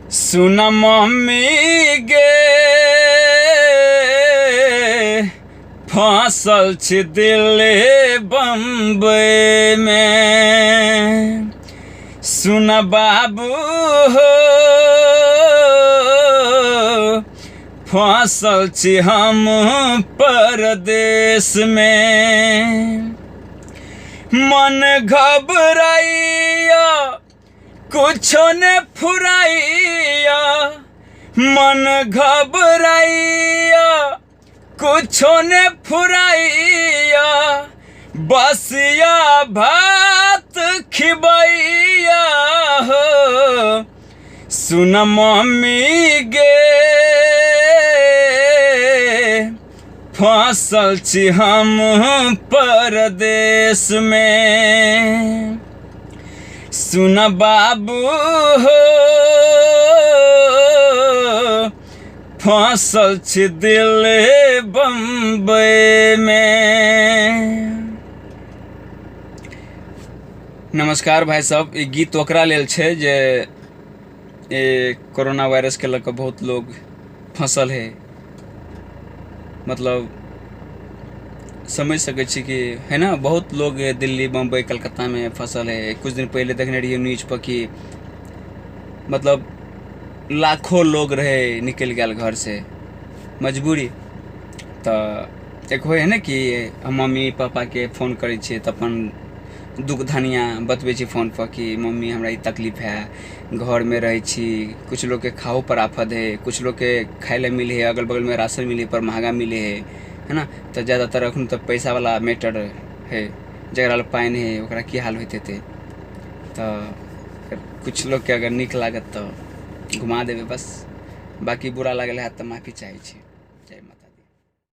सुन मम्मी गे, फंसल छी दिल्ली बम्बई में। सुन बाबू हो, फंसल छी हम परदेश में। मन घबराइया, कुछो ने फुराइया, मन घबराइया, कुछो ने फुराइया, बसिया भात खिबैया हो। सुन मम्मी गे, फंसल छी हम परदेश में। सुन बाबू हो, फंसल छी दिल्ली बम्बई में। नमस्कार भाई सब, ई गीत ओकरा लेल छै जे ए कोरोना वायरस के लऽ कऽ बहुत लोग फंसल है। मतलब समझ सकै छी कि है ना, बहुत लोग दिल्ली बम्बई कलकत्तामे फसल है। कुछ दिन पहिले देखने रहियै न्यूज पर कि मतलब लाखों लोग रहै निकलि गेल घर से मजबूरी। तऽ एक होइ है ने कि हम मम्मी पापाके फोन करै छियै तऽ अपन दुख धनिया बतबै छी फोन पर कि मम्मी हमरा ई तकलीफ है, घरमे रहै छी। किछु लोकके खाहो पर आफत है, किछु लोकके खाइ लए मिलै है, अगल बगलमे राशन मिलै है पर महगा मिलै है, है ना। तऽ जादातर अखन तऽ पैसावला मैटर है, जकरा लग पाइ नहि है ओकरा की हाल होइत हेतै। तऽ किछु लोकके अगर नीक लागत तऽ घुमा देबै बस, बाँकी बुरा लागल हैत तऽ माफी चाहै छी। जय माता दी।